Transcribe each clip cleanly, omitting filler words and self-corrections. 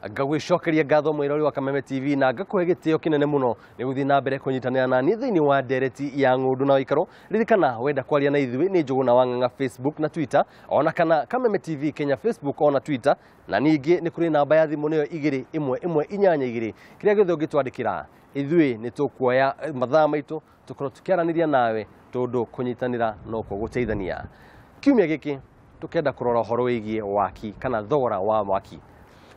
Ngagwicokeria ngatho mwirori wa Kameme TV na ngakũhe gĩtĩo kĩnene mũno nĩ gũthiĩ na mbere kũnyitanĩra na niĩ thĩinĩ wa ndereti ya ng'ũndũ na ũikaro. Ririkana wenda kwaria na ithuĩ nĩ Njũgũna wa Ng'ang'a Facebook na Twitter, ona kana Kameme TV Kenya Facebook ona Twitter, na ningĩ nĩ kũrĩ namba ya thimũ nĩyo 21182. Kĩrĩa gĩothe ũngĩtwandĩkĩra ithuĩ nĩ tũkuoya mathaa maitũ tũkorwo tũkĩaranĩria nawe, tondũ kũnyitanĩra nokuo gũteithania. Kiumia gĩkĩ tukenda kũrora ũhoro wĩgiĩ waki kana thogora wa mwaki.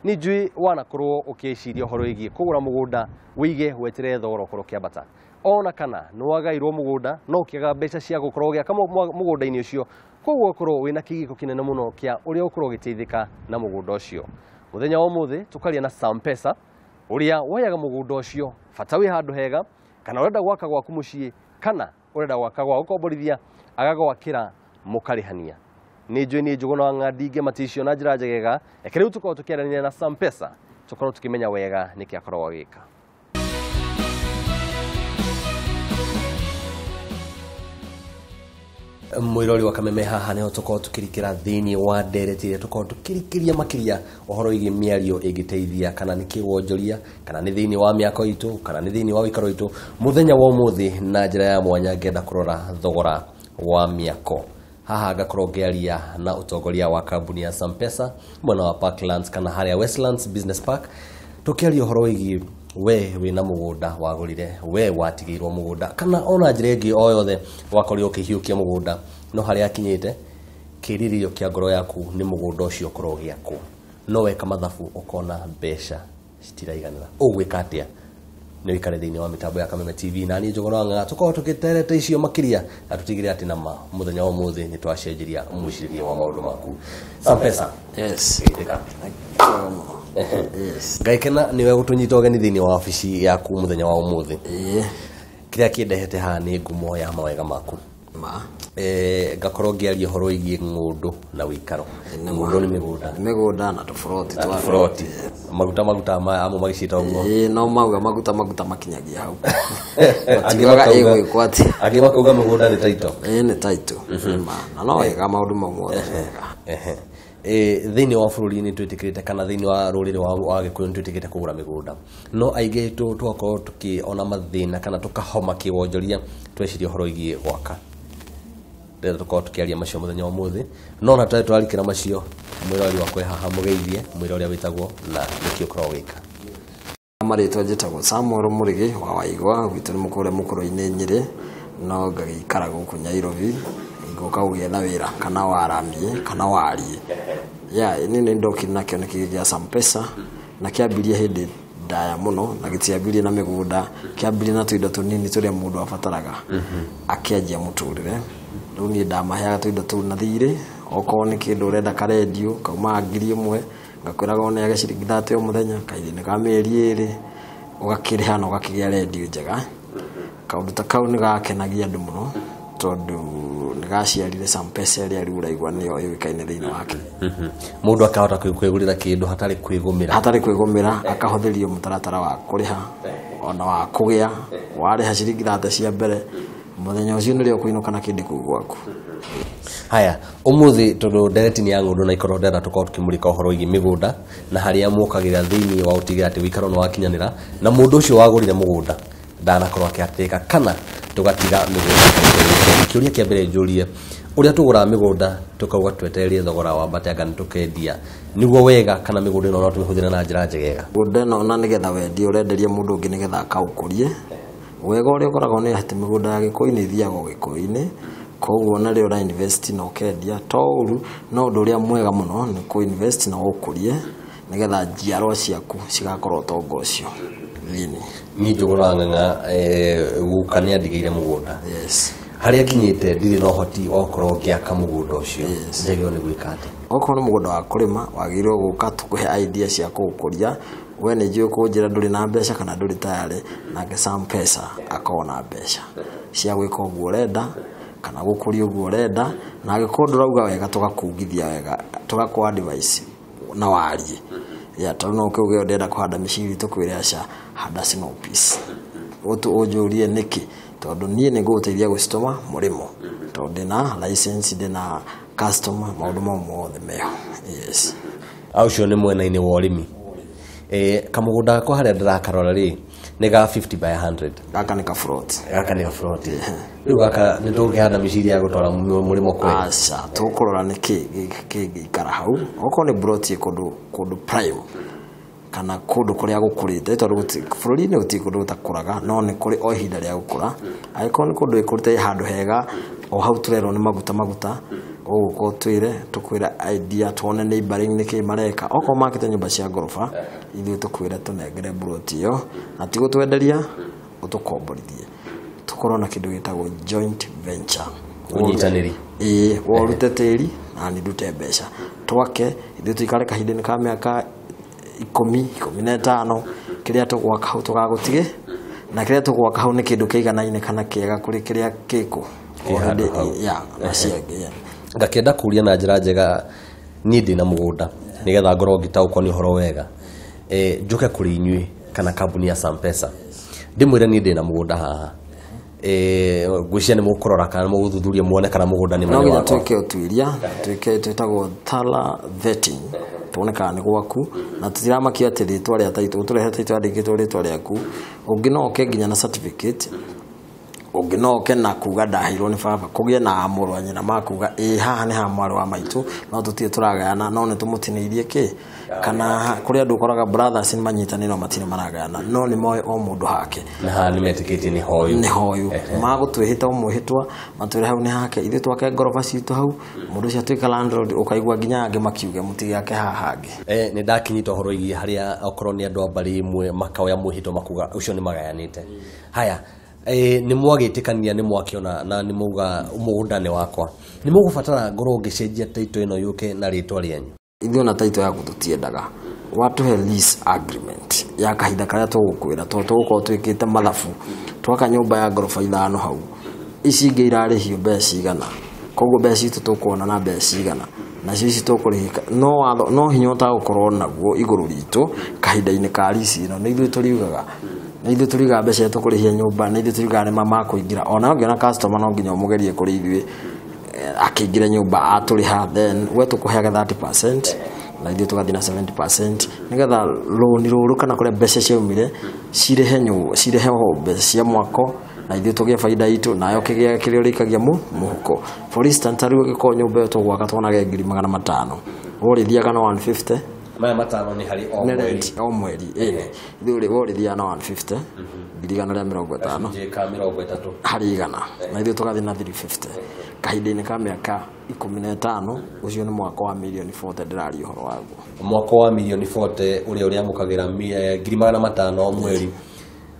Nĩ njũĩ wanakorwo ũkĩciria ũhoro wĩgiĩ kũgũra mũgũnda wĩige weterere thogora ũkorwo ũkĩambata, ona kana nĩ wagairwo mũgũnda no ũkĩaga mbeca cia gũkorwo ũgĩaka mũgũnda-inĩ ũcio, koguo ũkorwo wĩna kĩgiko kĩnene mũno kĩa ũrĩa ũkorwo ũgĩteithĩka na mũgũnda ũcio. Mũthenya wa ũmũthĩ tũkaria na Sam Pesa ũrĩa woyaga mũgũnda ũcio bata wĩ handũ hega, kana ũrenda gwaka gwaku mũciĩ, kana ũrenda gwaka gwa gũkomborithia, agagwakĩra mũkarĩhania. Nĩ njũĩ nĩ Njũgũna wa Ng'ang'a ndingĩmatia icio na njĩra njegega. Reke rĩu tũkorwo tũkĩaranĩria na Sam Pesa tũkorwo tũkĩmenya wega nĩkĩ akoragwo agĩka. Mwirori wa Kameme haha niho tũkorwo tũkĩrikĩra thĩinĩ wa ndereti ĩrĩa tũkorwo tũkĩrikĩria makĩria ũhoro wĩgiĩ mĩario ĩngĩteithia, kana nĩ kĩwonjoria, kana nĩ thĩinĩ wa mĩako itũ, kana nĩ thĩinĩ wa ũikaro witũ. Mũthenya wa ũmũthĩ na njĩra ya mwanya ngenda kũrora thogora wa mĩako. Haha ngakorwo ngĩaria na ũtongoria wa kambuni ya Sam Pesa mwena wa Parklands kana harĩa Westlands Business Park, tũkĩaria ũhoro wĩgiĩ we wĩna mũgũnda wagũrire, we watigĩirwo mũgũnda, kana ona njĩra ĩngĩ o yothe wakorirwo ũkĩhiũkia mũgũnda, no harĩa akinyĩte kĩrirĩrio kĩa ngoro yaku nĩ mũgũnda ũcio ũkorwo ũgĩakwo, no weka mathabu ũkona mbeca citiraiganĩra. Ũgwĩka atĩa? Nĩ ũikare thĩinĩ wa mĩtambo ya Kameme TV na niĩ Njũgũna wa Ng'ang'a tũkorwo tũgĩterete icio makĩria na tũtigĩrĩre atĩ nama mũthenya wa ũmũthĩ nĩ twacenjeria mwĩcirĩrie wa maũndũ maku. Sam Pesa. Yes. Yes. Ngaikena niwe gũtũnyita ũgeni thĩinĩ wa wabici yaku mũthenya wa ũmũthĩ. Kĩrĩa kĩndehete haha nĩ ngumo ya mawega maku. Ma. Ngakorwo ngĩaria ũhoro wĩgiĩ ng'ũndũ na ũikaro. Ng'ũndũ nĩ mĩgũnda. Mĩgũnda na tũburoti twa tũburoti. Maguta maguta amwe magĩciĩta ũguo. Ĩĩ, no mauga maguta maguta makinyagia hau. Matiugaga ĩgwĩkwo atĩa. Angĩ makauga mũgũnda nĩ title. Ĩĩ, nĩ title. Ma. Na no wega maũndũ mau mothe mega. Thĩinĩ wa bũrũri nĩ twĩtĩkĩrĩte, kana thĩinĩ wa rũrĩrĩ wa Gĩkũyũ nĩ twĩtĩkĩrĩte kũgũra mĩgũnda, no aingĩ tũgakorwo tũkĩona mathĩna kana tũkahoma kĩwonjoria tweciria ũhoro wĩgiĩ gwaka. Ndĩrenda tũkorwo tũkĩaria macio mũthenya wa ũmũthĩ, no ona tũtarĩ tũrarikĩra macio, mwĩrori wakwa haha mũgeithie, mwĩre ũrĩa wĩtagwo na nĩkĩ ũkoragwo ũgĩka. Marĩtwa njĩtagwo Samuel Mũrĩgĩ wa Waigwa, gwitũ nĩ kũrĩa mũkũrũ-inĩ Nyĩrĩ, no ngagĩikara gũkũ Nyairobi, ngoka gũgĩetha wĩra kana waramie kana warie. Ya, niĩ nĩ ndokire na kĩoneki gĩa Sam Pesa na kĩambirie hĩndĩ ndaya mũno, na gĩtiambirie na mĩgũnda, kĩambirie na tũindo tũnini tũrĩa mũndũ abataraga akĩanjia mũtũrĩre. Rĩu niĩ ndamaheaga tũindo tũu na thirĩ, okorwo nĩ kĩndũ ũrenda karendio kaumaga 1000, ngakwĩraga ũneage ciringi 30 o mũthenya, kahinda-inĩ ka mĩeri 2 ũgakĩrĩha na ũgakĩgĩa rendio njega. Kaũndũ ta kau nĩ gakenagia andũ mũno, tondũ nĩ gaciarire Sam Pesa ĩrĩa rĩu ũraigua nĩyo yũĩkaine thĩinĩ wake. Mũndũ akahota kwĩgũrĩra kĩndũ hatarĩ kwĩgũmĩra. Hatarĩ kwĩgũmĩra, akahũthĩrio mũtaratara wa kũrĩha ona wa kũgĩa, warĩha ciringi 30 cia mbere, mũthenya ũcio nĩrĩo ũkũinũka na kĩndũ kũu gwaku. Haya, ũmũthĩ tondũ ndereti nĩ ya ng'ũndũ na ikorwo ndĩrenda tũkorwo tũkĩmũrĩka ũhoro wĩgiĩ mĩgũnda na harĩa mũkagĩra thĩinĩ wa gũtigĩrĩra atĩ ũikaro nĩ wakinyanĩra, na mũndũ ũcio wagũrire mũgũnda ndanakorwo akĩhatĩka kana tũgatiga mĩgũnda. Kĩũria kĩa mbere njũrie, ũrĩa tũgũraga mĩgũnda tũkauga twetererie thogora wambate anga nĩ tũkendia, nĩguo wega kana mĩgũnda ĩno no tũmĩhũthĩre na njĩra njegega? Mĩgũnda ĩno na nĩgetha wendie ũrenderia mũndũ ũngĩ nĩgetha akaũkũrie. Wega ũrĩa ũkoragwo nĩ atĩ mĩgũnda ya Gĩkũyũ-inĩ ĩthiaga o Gĩkũyũ-inĩ, koguo ona rĩrĩa ũra invest na ũkendia to ũru, no ũndũ ũrĩa mwega mũno nĩ kũ invest na ũkũrie nĩgetha njiarwa ciaku cigakorwo ũtonga ũcio. Niĩ Njũgũna wa Ng'ang'a, guka nĩ andigĩire mũgũnda. Yes. Harĩa nginyĩte ndirĩ na ũhoti wa gũkorwo ngĩaka mũgũnda ũcio. Yes. Njagĩrĩirwo nĩ gwĩka atĩa? Okorwo nĩ mũgũnda wa kũrĩma, wagĩrĩirwo gũka tũkũhe idea cia kũũkũria. We nĩ njũĩ kũnjĩra ndũrĩ na mbeca kana ndũrĩ tayarĩ, nake Sam Pesa akorwo na mbeca cia gwĩka ũguo ũrenda kana gũkũria ũguo ũrenda, na angĩkorwo ndũrauga wega tũgakungithia wega, tũgakũ advice na warie. Ya, tondũ no ũkĩuge ndĩrenda kũhanda mĩciri tũkwĩre aca, handa snow peas. Ũnjũrie nĩkĩ? Tondũ niĩ nĩ ngũgũteithia gũcitũma mũrĩmo, tondũ ndĩna license, ndĩna customer, maũndũ mau mothe meho. Yes. Ũcio nĩ mwena-inĩ wa ũrĩmi. Kamũgũnda gakwa harĩa ndĩrakarora rĩ nĩ ga 50 by 100. Gaka nĩ ka float. Gaka nĩ float. Rĩu gaka nĩ tũkĩhanda mĩciri ya gũtwara mũrĩmo kweli? Aca, tũkũrora nĩ kĩ kĩngĩikara hau. Okorwo nĩ plot ĩ kũndũ prime kana kũndũ kũrĩa gũkũrĩte, tondũ bũrũri-inĩ gũtirĩ kũndũ gũtakũraga, no nĩ kũrĩ o ihinda rĩa gũkũra. Angĩkorwo nĩ kũndũ ĩkũrĩte handũ hega, o hau tũrerwo nĩ maguta maguta, ũgũka ũtwĩre, tũkwĩra idea, tuone neighboring nĩkĩ mareka. Okorwo makĩte nyũmba cia ngoroba, ithuĩ tũkwĩre tũnengere plot ĩyo, na ti gũtwenderia, ũtũkomborithie. Tũkorwo na kĩndũ gĩtagwo joint venture. Ũnyitanĩri. Ĩĩ, we ũrute tĩri na niĩ ndute mbeca. Twake, ithuĩ tũikare kahinda-inĩ ka mĩaka 10, 15, kĩrĩa tũgwaka hau tũgagũtige, na kĩrĩa tũgwaka hau nĩ kĩndũ kĩiganaine kana kĩega kũrĩ kĩrĩa gĩkũ. Kĩ handũ hau. Ya, na ciangĩ, yeah. Ngakĩenda kũria na njĩra njega, niĩ ndĩna mũgũnda nĩgetha ngorwo ngĩtaũkwo nĩ ũhoro wega. Njũke kũrĩ inyuĩ kana kambuni ya Sampesa, ndĩmwĩre niĩ ndĩna mũgũnda haha. Ngwĩciria nĩ mũkũrora kana mũgũthuthuria muone kana mũgũnda nĩ No mwene nginya wakwa. twĩke ũtuĩria, twĩke twĩtagwo thorough vetting, tuone kana nĩ gwaku, na tũtiramakia atĩ rĩtwa rĩa title, ũtũrehe title yandĩkĩtwo rĩtwa rĩaku. Ũngĩ no ũke nginya na certificate, ũngĩ no ũke na kuga ndaheirwo nĩ baba, kũgĩe na mũrũ wa nyina makuga ĩĩ haha nĩ ha mwarĩ wa maitũ, no tũtirĩ tũragayana, no nĩ tũmũtinĩirie kĩ. Kana kũrĩ andũ ũkoraga brothers nĩ manyitanĩire no matirĩ maragayana, no nĩ moĩ o mũndũ hake. Na haha nĩ metĩkĩtie nĩ hoyu. Nĩ hoyu. Magũtwĩhĩta o mwĩhĩtwa, matwĩre hau nĩ hake, ithuĩ twake ngoroba citũ hau, mũndũ ũcio atuĩka landlord, ũkaigua nginya angĩ makiuge mũtigake haha hangĩ. Nĩ ndakinyita ũhoro wĩgiĩ harĩa okorwo nĩ andũ a mbarĩ ĩmwe makoya mwĩhĩtwa makuga ũcio nĩ magayanĩte. Haya, nĩ mwagĩtĩkania, nĩ mwakĩona na nĩ mwauga mũgũnda nĩ wakwa. Nĩ mũgũbatara ngorwo ngĩcenjia title ĩno yũke na rĩtwa rĩanyu? Ithuĩ ona title yaku tũtiendaga. Watũhe lease agreement ya kahinda karĩa tũgũkwĩra, tondũ tũgũkorwo twĩkĩte mathabu. Twaka nyũmba ya ngoroba 5 hau, ici ingĩ irarĩhio mbeca cigana, koguo mbeca citũ tũkuona na mbeca cigana, nacio ici tũkũrĩhĩka. No watho, no hinya ũtagũkorwo naguo igũrũ ritũ kahinda-inĩ ka lease ĩno, nĩ ithuĩ tũriugaga. Nĩ ithuĩ tũriugaga mbeca iria tũkũrĩhia nyũmba, nĩ ithuĩ tũriugaga nĩ ma makũingĩra. Ona ũngĩona customer no nginya ũmũgerie kũrĩ ithuĩ, akĩingĩra nyũmba atũrĩha, then we tũkũheaga 30% na ithuĩ tũgathiĩ na 70%, nĩgetha rũni rũrũ kana kũrĩa mbeca ciaumire cirĩhe cirĩhe ho mbeca cia mwako, na ithuĩ tũgĩe baida itũ, nayo kĩgĩa kĩrĩa ũrĩikagia mũhuko. For instance, ta rĩu ũngĩkorwo nyũmba ĩyo tũgwaka twonage ngiri magana matano, ũrĩthiaga na 150. Maya matano nĩ harĩ o Nĩ mweri. rent o mweri, ĩni. Ithuĩ we ũrĩthiaga na 150, ngiri igana rĩa mĩrongo ĩtano. Gacunjĩ ka mĩrongo ĩtatũ. Harĩ igana, na ithuĩ tũgathiĩ na 350. Kahinda-inĩ ka mĩaka 15, ũcio nĩ mwaka wa mirioni 40 ndĩraria ũhoro waguo. Mwaka wa mirioni 40 ũrĩa ũrĩamũkagĩra ngiri magana matano o mweri.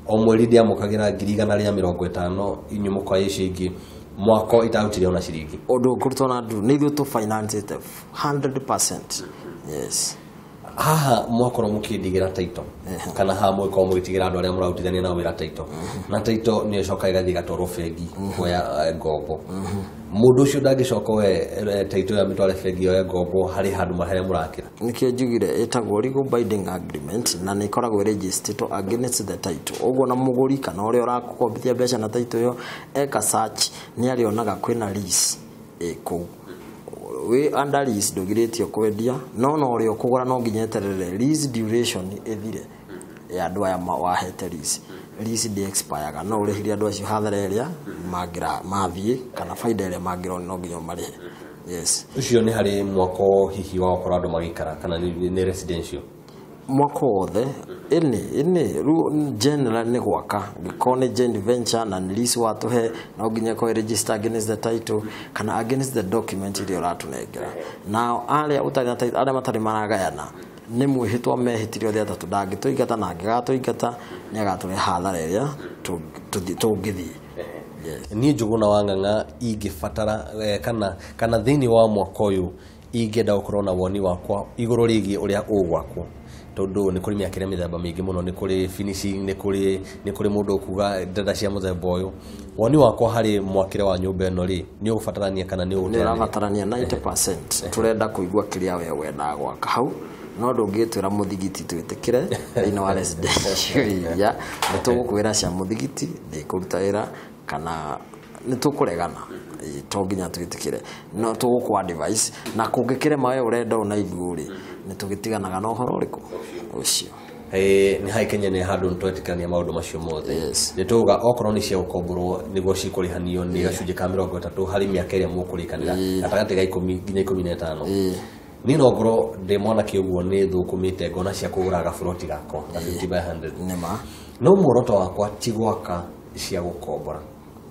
O mweri ndĩamũkagĩra ngiri igana rĩa mĩrongo ĩtano, inyuĩ mũkoya icio ingĩ. Mwako itarutire ona ciringi. Ũndũ ũkũrutwo na andũ, nĩ ithuĩ tũ finance 100%. Yes. Haha mwakorwo mũkĩndigĩra title, kana haha mũgĩkorwo mũgĩtigĩra andũ arĩa mũrarutithania nao wĩra title, na title nĩyo ĩcokaga ĩgathiĩ ĩgatwarwo bengi kuoya ngombo. Mũndũ ũcio ndangĩcoka oe title ĩyo amĩtware bengi yoe ngombo harĩ handũ harĩa mũrakĩra. Nĩkĩo njugire ĩtagwo legal binding agreement, na nĩ ĩkoragwo registered against the title. Ũguo na mũgũri kana ũrĩa ũrakũkombithia mbeca na title ĩyo eka search nĩ arĩonaga kwĩna lease ĩ kũu. Wĩ under lease ndũgirĩtio kwendia, no no ũrĩa ũkũgũra no nginya eterere lease duration ĩthire ya andũ aya wahete lease. Lease ndĩ expire-ga, no ũrĩhire andũ acio hathara ĩrĩa mathiĩ kana baida ĩrĩa mangĩrona no nginya ũmarĩhe. Yes. Ũcio nĩ harĩ mwako hihi wa gũkorwo andũ magĩikara kana nĩ residential? Mwako wothe ĩnĩ rĩu general nĩ gwaka, ngĩkorwo nĩ joint venture na nĩ lease watũhe, no nginya ĩkorwo register against the title kana against the document ĩrĩa ũratũnengera. Nao arĩa ũtarĩ na title, arĩa matarĩ maragayana nĩ mwĩhĩtwa mehĩtire othe atatũ, ndangĩtũingata na angĩgatũingata nĩ agatũrehe hathara ĩrĩa tũngĩthiĩ. Yes. Niĩ Njũgũna wa Ng'ang'a ingĩbatara kana thĩinĩ wa mwaka ũyũ ingĩenda gũkorwo na woni wakwa igũrũ rĩgiĩ ũrĩa ũgwakwo, tondũ nĩ kũrĩ mĩakĩre mĩthemba mĩingĩ mũno, nĩ kũrĩ finishing, nĩ kũrĩ mũndũ ũkuga ndenda cia mũthemba ũyũ. Woni wakwa harĩ mwakĩre wa nyũmba ĩno rĩ, nĩ ũgũbatarania kana nĩ ũgũteanĩria? Nĩ ũrabatarania 90%. Tũrenda kũigua kĩrĩa we wendaga gwaka hau, no ndũngĩtwĩra mũthigiti twĩtĩkĩre thĩinĩ wa residential area. Nĩ tũgũkwĩra cia mũthigiti ndĩkũruta wĩra kana nĩ tũkũregana, to nginya twĩtĩkĩre, no tũgũkũ advice, na kũngĩkĩrema we ũrenda ũũ na ithuĩ rĩ, nĩ tũgĩtiganaga na ũhoro ũrĩkũ ũcio. Nĩ harĩ Kenya nĩ handũ nĩtwetĩkania maũndũ macio mothe. Nĩ tuga okorwo nĩ cia gũkomborwo nĩguo cikũrĩhanio nĩ gacunjĩ ka 30 harĩ mĩaka ĩrĩa mũkũrĩkanĩra gatagatĩ ga 10 nginya 15. Niĩ no ngorwo ndĩ mwanake ũguo nĩ thũkũmĩte ngona cia kũgũra gaburoti gakwa ga 50 by 100. Nĩma. No muoroto wakwa ti gwaka cia gũkombora,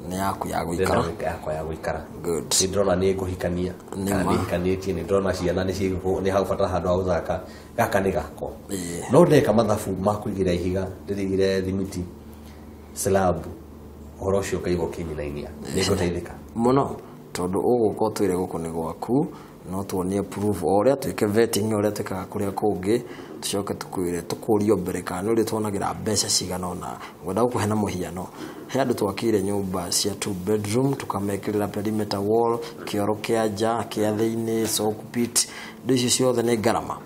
nĩ yaku ya gũikara, yakwa ya gũikara. Good. Nĩ ndĩrona nĩ ngũhikania kana nĩ hikanĩtie, nĩ ndĩrona ciana nĩ hagũbatara handũ ha gũthaka, gaka nĩ gakwa. No ndeka mathabu ma kũigĩra ihiga, ndĩrĩigĩre thimiti, slab, ũhoro ũcio ũkaigua ũkĩnyinainia, nĩ ngũteithĩka mũno tondũ ũgũka ũtwĩre gũkũ nĩ gwaku, no tuonie proof o ũrĩa twĩke vetting ũrĩa twĩkaga kũrĩa kũngĩ, tũcoke tũkwĩre tũkũrio mbere kana nĩ ũrĩa tuonagĩra mbeca cigana ũna. Ngwenda gũkũhe na mũhiano, he andũ twakĩire nyũmba cia 2 bedroom tũkamekĩrĩra perimeter wall, kĩoro kĩa nja kĩa thĩinĩ, soak pit, indo icio ciothe nĩ ngarama.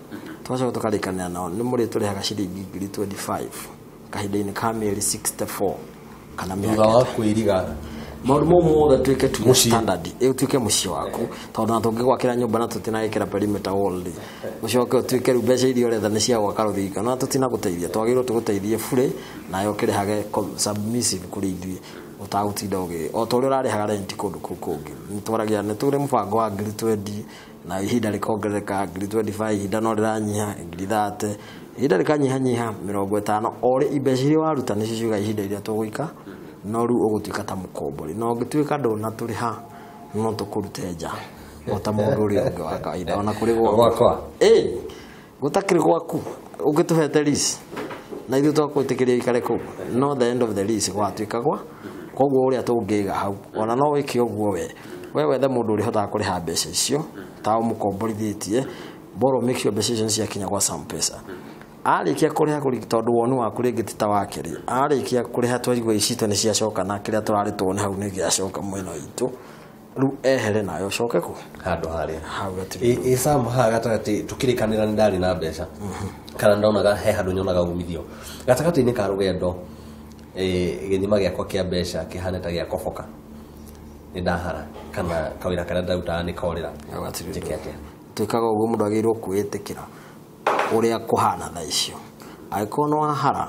Twacoka tũkarĩkanĩra nao nĩ mũrĩ tũrĩhaga ciringi 25,000 kahinda-inĩ ka mĩeri 64 kana mĩaka thutha wa kwĩriga maũndũ mau mothe tuĩke tu standard, ĩtuĩke mũciĩ waku, tondũ na tũngĩgwakĩra nyũmba na tũtinagĩkĩra perimeter wall rĩ, ũcoke ũtuĩke rĩu mbeca iria ũretha nĩ cia gwaka rũthingo, na tũtinagũteithia, twagĩrĩirwo tũgũteithie burĩ nayo ũkĩrĩhage submissive kũrĩ ithuĩ, ũtagũtinda ũgĩ o ta ũrĩa ũrarĩhaga rent kũndũ kũu kũngĩ. Nĩtwaragia nĩ tũrĩ mũbango wa 20,000 na ihinda rĩkongerereka 25,000, ihinda no rĩranyiha 30,000, ihinda rĩkanyihanyiha 50, o rĩ mbeca iria waruta nĩcio ciuga ihinda iria tũgũika, no rĩu ũgũtuĩka ta mũkombori, na ũngĩtuĩka ndũnatũrĩha no tũkũrute nja o ta mũndũ ũrĩa ũngĩ wa kawaida, ona kũrĩ gwakwa. Gũtakĩrĩ gwaku ũngĩtũhete lease na ithuĩ twagwĩtĩkĩria ũikare kũu, no the end of the lease gwatuĩka gwa koguo ũrĩa tũngĩiga hau, ona no wĩke ũguo we wethe mũndũ ũrĩhotaga kũrĩha mbeca icio ta ũmũkomborithĩtie, bora make sure mbeca icio nĩciakinya gwa Sam Pesa. Arĩkia kũrĩha tondũ woni waku rĩngĩ ti ta wake rĩ, arĩkia kũrĩha twaigua icitũ nĩ ciacoka na kĩrĩa tũrarĩ tuone hau nĩ gĩacoka mwena witũ, rĩu ehere nayo ũcoke kũ handũ harĩa hau gatirĩ. Ĩ Sam, haha gatagatĩ tũkĩrĩkanĩra nĩ ndarĩ na mbeca kana ndonaga he handũ nyonaga umithio gatagatĩ-inĩ ka rũgendo, gĩthima gĩakwa kĩa mbeca kĩhana ta gĩa koboka, nĩ ndahara kana kawĩra karĩa ndarutaga nĩ korĩra, njĩke atĩa? Twĩkaga ũguo mũndũ agĩrĩirwo kwĩĩtĩkĩra ũrĩa kũhana thaa icio. Angĩkorwo nĩ wahara,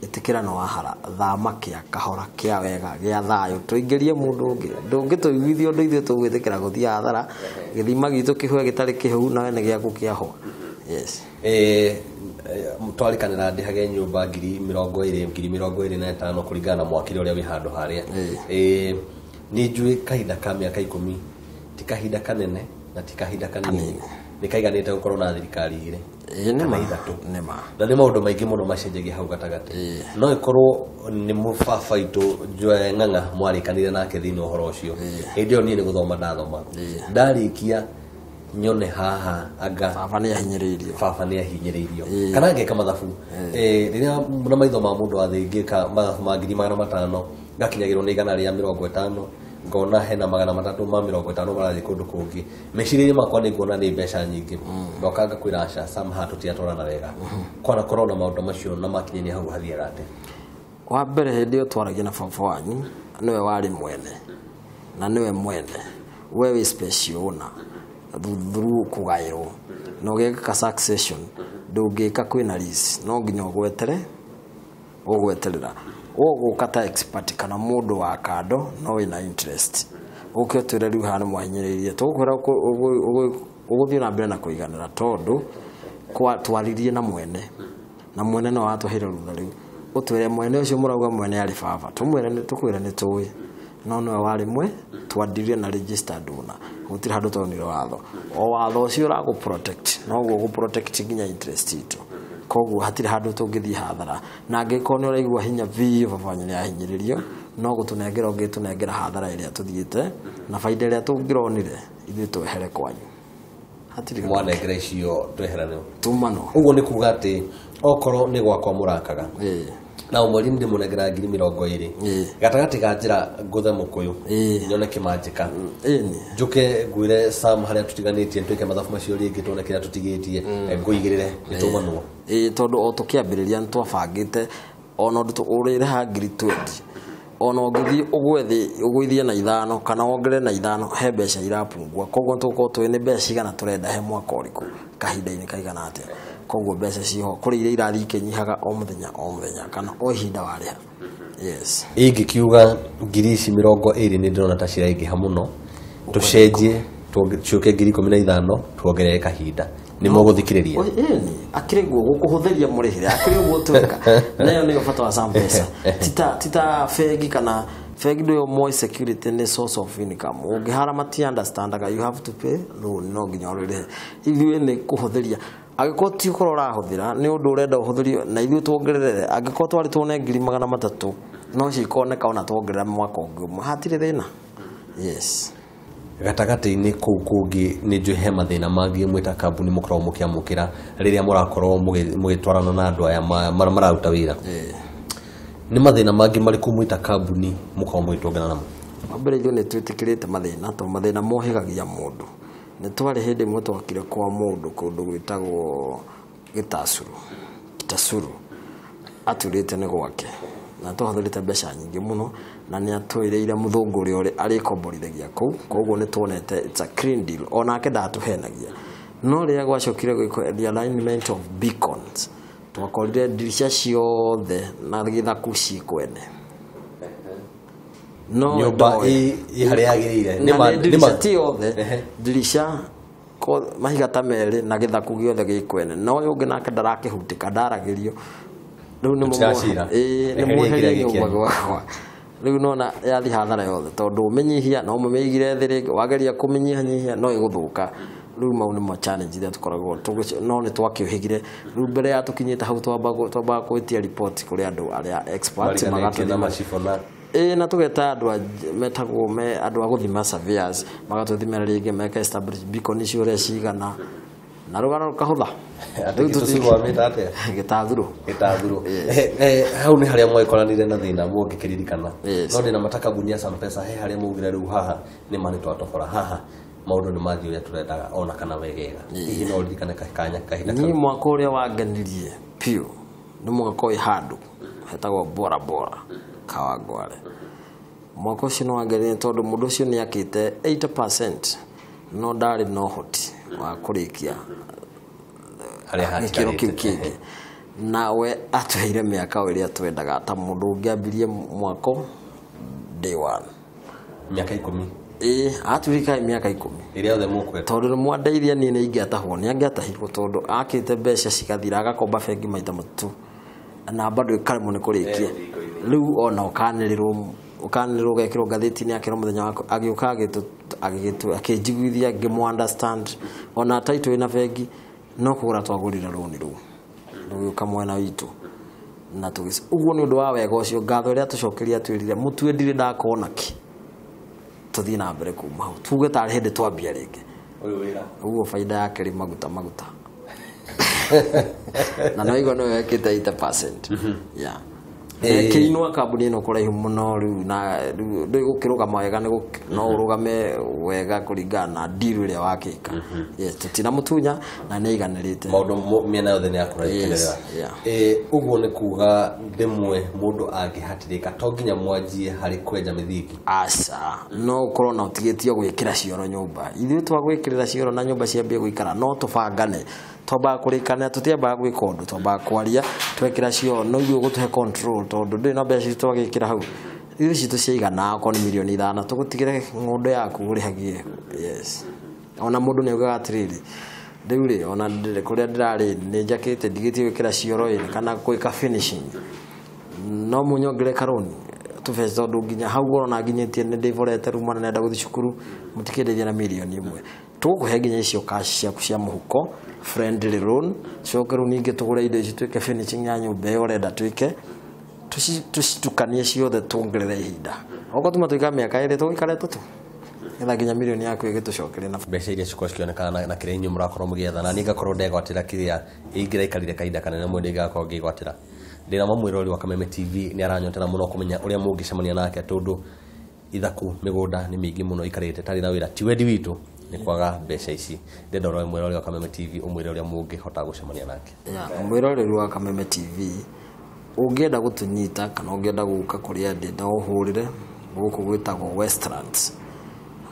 ĩtĩkĩra nĩ wahara, thama kĩa kahora kĩa wega gĩa thayũ, tũingĩrie mũndũ ũngĩ, ndũngĩtũiguithia ũndũ ithuĩ tũgwĩtĩkĩra gũthiĩ hathara, gĩthima gitũ kĩhũe gĩtarĩ kĩhũu nawe nĩ gĩaku kĩahũa. Yes. Twarĩkanĩra ndĩhage nyũmba 20,000 25,000 kũringana na mwakĩre ũrĩa wĩ handũ harĩa. Nĩ njũĩ kahinda ka mĩaka 10 ti kahinda kanene na ti kahinda kanini, nĩ kaiganĩte gũkorwo na thirikari igĩrĩ kana ithatũ, na nĩ maũndũ maingĩ mũno macenjagia hau gatagatĩ. No ĩkorwo nĩ mũbaba witũ Joel Ng'ang'a mwarĩkanire nake thĩinĩ wa ũhoro ũcio, hĩndĩ ĩyo niĩ nĩ gũthoma ndathoma, ndarĩkia nyone haha anga baba nĩ ahinyĩrĩirio, baba nĩ ahinyĩrĩirio, kana ngeka mathabu rĩrĩa na maitho ma mũndũ wa thĩ ngĩka mathabu ma 500,000 ngakinyagĩrwo nĩ 150, ngona hena 350 marathiĩ kũndũ kũngĩ, meciria-inĩ makwa nĩ nguona nĩ mbeca nyingĩ, ndoka ngakwĩra aca Sam, haha tũtiratwarana wega, kwanakorwo na maũndũ macio na makinyania hau hathiaga atĩa? Wa mbere hĩndĩ ĩyo twaragia na baba wanyu nĩwe warĩ mwene na nĩwe mwene, we wĩ special owner through kũgaĩrwo, na ũgĩka succession ndũngĩka kwĩna lease, no nginya ũgwetere ũgweterera ũgũka ta expert kana mũndũ wa kando no wĩna interest, ũke ũtwĩre rĩu haha nĩ mwahinyĩrĩirie, tũgũkwĩra ũgũthiĩ na mbere na kũiganĩra tondũ twaririe na mwene na mwene no watũheire rũtha rĩu, ũtwĩre mwene ũcio mũrauga mwene arĩ baba, tũmwĩre tũkwĩre nĩ tũĩ, no nĩwe warĩ mwe twandirie na registered owner, gũtirĩ handũ tuonire watho, o watho ũcio ũragũ protect noguo ũgũ protect nginya interest itũ, koguo hatirĩ handũ tũngĩthiĩ hathara, na angĩkorwo nĩ ũraigua hinya biũ baba wanyu nĩ ahinyĩrĩrio, no gũtũnengera ũngĩtũnengera hathara ĩrĩa tũthiĩte na baida ĩrĩa tũngĩronire ithuĩ twehere kwanyu, hatirĩ mwanengera icio tweherane tumano. Ũguo nĩ kuga atĩ okorwo nĩ gwakwa mũrakaga na o mweri ndĩmũnengera 20,000 gatagatĩ ka njĩra ngũthe mũkũyũ nyone kĩmanjĩka, njũke ngwĩre Sam harĩa tũtiganĩtie twĩke mathabu macio rĩngĩ tuone kĩrĩa tũtigĩtie ngũigĩrĩre nĩtũmanwo. Tondũ o tũkĩambĩrĩria nĩ twabangĩte ona ũndũ ũrĩrĩha 20,000 Ona ũngĩthiĩ ũgwe thĩ ũgũithie na 5 kana wongerere na 5 he mbeca irapungua. Koguo tũgũkorwo tũĩ nĩ mbeca cigana tũrenda he mwaka ũrĩkũ kahinda-inĩ kaigana atĩa. Koguo mbeca ciho kũrĩ iria irathiĩ ikĩnyihaga o mũthenya o mũthenya kana o ihinda warĩha. Yes. Ingĩkiuga ngiri ici 20 nĩ ndĩrona ta ciraingĩha mũno, tũcenjie ciũke ngiri 15 tuongerere kahinda nĩ mũgũthikĩrĩria. Ĩni akĩrĩ guo gũkũhũthĩria mũrĩhĩre akĩrĩ ũguo tweka. Nayo nĩyo bata wa Sampesa. Tita bengi kana bengi ndũyo Moi Security nĩ source of income. Ũngĩhara mati understandaga you have to pay loan no nginya ũrĩhe. Ithuĩ nĩ kũhũthĩria. Angĩkorwo ti ũkorwo ũrahũthĩra nĩ ũndũ ũrenda ũhũthĩrio na ithuĩ tuongerere. Angĩkorwo twarĩ tuone ngiri 300 no cikoneka ona tuongerera mwaka ũngĩ ũmwe hatirĩ thĩna. Yes. Gatagatĩ-inĩ kũu kũngĩ nĩ njũĩ he mathĩna mangĩ mwĩ ta kambuni mũkoragwo mũkĩamũkĩra rĩrĩa mũrakorwo mũgĩtwarana na andũ aya mararuta wĩra. Nĩ mathĩna mangĩ marĩkũ mwĩ ta kambuni mũkoragwo mũgĩtũngana namo? Wa mbere ithuĩ nĩ twĩtĩkĩrĩte mathĩna tondũ mathĩna mohĩgagia mũndũ. Nĩ twarĩ hĩndĩ ĩmwe twakire kwa mũndũ kũndũ gwĩtagwo Gĩtacuru. Atũrĩte nĩ gwake na twahũthĩrĩte mbeca nyingĩ mũno na nĩ atwĩrĩire mũthũngũ ũrĩa arĩkomborithagia kũu. Koguo nĩ tuonete it's a clean deal onake ndatũhenagia. No rĩrĩa gwacokire gwĩkwo the alignment of beacons twakorire ndirica ciothe na gĩthaku ciĩ kwene. No nyũmba ĩ harĩa yagĩrĩire. Nĩ ndirica ti yothe, ndirica mahiga ta merĩ na gĩthaku gĩothe gĩ kwene. No ũyũ ũngĩ nake ndarakĩhutĩka ndaragĩrio. Rĩu nĩ mweherie nyũmba gwakwa. Rĩu nona yathi hathara yothe tondũ ũmĩnyihia no ũmĩigire thĩ rĩngĩ wageria kũmĩnyihanyihia no ĩgũthũka. Rĩu mau nĩmo challenge iria tũkoragwo no nĩ twakĩũhĩgire. Rĩu mbere ya tũkinyĩte hau twambaga gwĩtia report kũrĩ andũ arĩa expert magatũthima. Ĩĩ na tũgeta andũ metagwo andũ a gũthima surveyors magatũthimĩra rĩngĩ meka establish beacon icio ũrĩa cigana na rũgano rũkahũtha. Gĩtathurũ. Gĩtathurũ. Hau nĩ harĩa mwagĩkoranire na thĩna mũngĩkĩririkana. No ndĩna mata kambuni ya Sampesa he harĩa maugire rĩu haha nĩ ma nĩ twatobora haha maũndũ nĩ mathiĩ ũrĩa tũrendaga ona kana wegega. Hihi no ũririkane kanya kahinda kau? Niĩ mwaka ũrĩa wangenirie biũ nĩ mwaka wĩ handũ hetagwo Bora Bora Kawangware. Mwaka ũcio nĩ wangenirie tondũ mũndũ ũcio nĩ akĩte 80% no ndarĩ na ũhoti wa kũrĩkia gĩkĩro kĩu kĩngĩ. Nawe atũheire mĩaka ĩrĩa twendaga ta mũndũ ũngĩambirie mwako day one. Mĩaka 10. Ĩĩ atuĩkaga mĩaka 10. Ĩrĩa yothe mũkwenda. Tondũ nĩ mwandeithia niĩ nĩ ingĩatahwo nĩ angĩatahirwo tondũ akĩte mbeca cigathira agakomba bengi maita matatũ na bado ĩkaremwo nĩ kũrĩkia. Rĩu ona ũkanĩrĩrwo ũgekĩrwo ngathĩti-inĩ akĩrwo mũthenya waku agĩũka akĩnjiguithia ngĩmũ understand ona title ĩna bengi no kũgũra twagũrire rũni rũu rũgĩũka mwena witũ na ũguo nĩ ũndũ wa wega ũcio ngatho ĩrĩa tũcokeria twĩrire mũtue ndirĩ ndakona kĩ tũthiĩ na mbere kuma hau tuge tarĩ hĩndĩ twambia rĩngĩ ũguo baida yake rĩ maguta maguta na no igua nĩwe wekĩte 80%. Yeah. Kĩinua kambuni ĩno kũraihu mũno rĩu na rĩu gũkĩrũgama wega no ũrũgame wega kũringana na deal ĩrĩa wakĩka. Yes, tũtinamũtunya na nĩ aiganĩrĩte. Maũndũ mĩena yothe nĩ akũraikenerera. Ũguo nĩ kuga rĩmwe mũndũ angĩhatĩrĩka to nginya mwanjie harĩ kwenja mĩthingi. Aca, no ũkorwo na ũtigĩtio gwĩkĩra cioro nyũmba. Ithuĩ twagwĩkĩrĩra cioro na nyũmba ciambie gũikara no tũbangane. Twambaga kũrĩkana tũtiambaga gwĩka ũndũ twambaga kwaria twekĩra cioro no ithuĩ ũgũtũhe control tondũ ndũrĩ na mbeca twagĩkĩra hau ithuĩ citũ ciaigana okorwo nĩ mirioni 5 tũgũtigĩre ng'ũndũ yaku ũrĩhagie. Yes. Ona mũndũ nĩ augaga atĩrĩrĩ rĩu rĩ ona kũrĩa ndĩrarĩ nĩ njakĩte ndigĩtie gwĩkĩra cioro ĩ kana gwĩka finishing no mũnyongere karũni tũbeca tondũ nginya hau ũrona nginyĩtie nĩ ndĩborete rĩu mwana nĩenda gũthiĩ cukuru mũtikĩndeithia na mirioni 1 tũgũkũhe nginya icio cash ciaku cia mũhuko friendly loan coke rĩu ningĩ tũgũre indo ici twĩke finishing ya nyũmba ĩyo ũrenda twĩke tũcitukanie ciothe tuongerere ihinda okorwo tuma tũikara mĩaka 2 tũgũikara 3 nĩgetha nginya mirioni yaku ĩgĩtũcokerie na mbeca iria cikorwo cikĩonekana na kĩrĩa inyuĩ mũrakorwo mũgĩetha na niĩ ngakorwo ndegwatĩra kĩrĩa ingĩraikarire kahinda kanene mũno ndĩgakorwo ngĩgwatĩra. Ndĩna mwĩrori wa Kameme TV nĩ aranyotera mũno kũmenya ũrĩa mũngĩcemania nake tondũ ithaku mĩgũnda nĩ mĩingĩ mũno ikarĩte tarĩ na wĩra ti wendi witũ nĩ kwaga mbeca ici. Ndĩrenda ũrore mwĩrori wa Kameme TV ũmwĩre ũrĩa mũngĩhota gũcemania nake. Mwĩroreri wa Kameme TV Ũngĩenda gũtũnyita kana ũngĩenda gũka kũrĩa ndĩ, no ũhũrĩre gũkũ gwĩtagwo Westlands.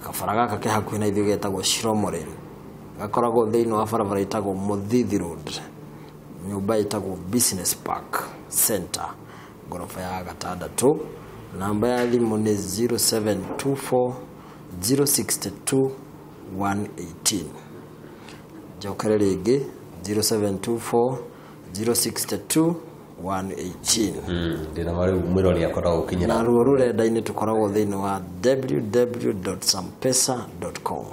Kabara gaka ke hakuhĩ na ithuĩ getagwo Chiromo Lane. Gakoragwo thĩinĩ wa barabara ĩtagwo Mũthithi Road, nyũmba ĩtagwo Business Park Center, ngoroba ya gatandatũ. Namba ya thimũ nĩ 0724 062 118. Njokere rĩngĩ, 0724 062 118. Ndĩna marĩu mwĩrori akoragwo ũkinyĩra. Na ruo rũrenda-inĩ tũkoragwo thĩinĩ wa www.sampesa.com.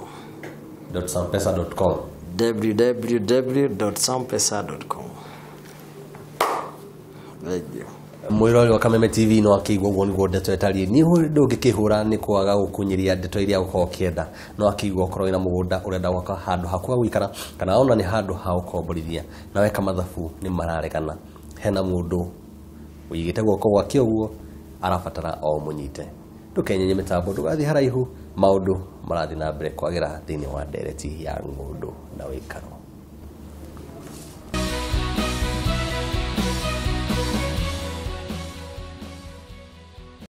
.sampesa.com. www.sampesa.com. Thank you. Mwĩrori wa Kameme TV no akĩigua ũguo nĩguo ndeto ĩtariĩ. Niĩ ndũngĩkĩhũra nĩ kwaga gũkunyĩria ndeto iria ũkorwo ũkĩenda. No akĩigua ũkorwo wĩna mũgũnda ũrenda gwaka handũ haku ha gũikara kana ona nĩ handũ ha gũkomborithia, na weka mathabu nĩ mararegana. Hena mũndũ ũigĩte guoko gwake ũguo arabatara o mũnyite. Ndũkenyenye mĩtambo, ndũgathiĩ haraihu, maũndũ marathiĩ na mbere kwagĩra thĩinĩ wa ndereti ya ng'ũndũ na wĩkaro.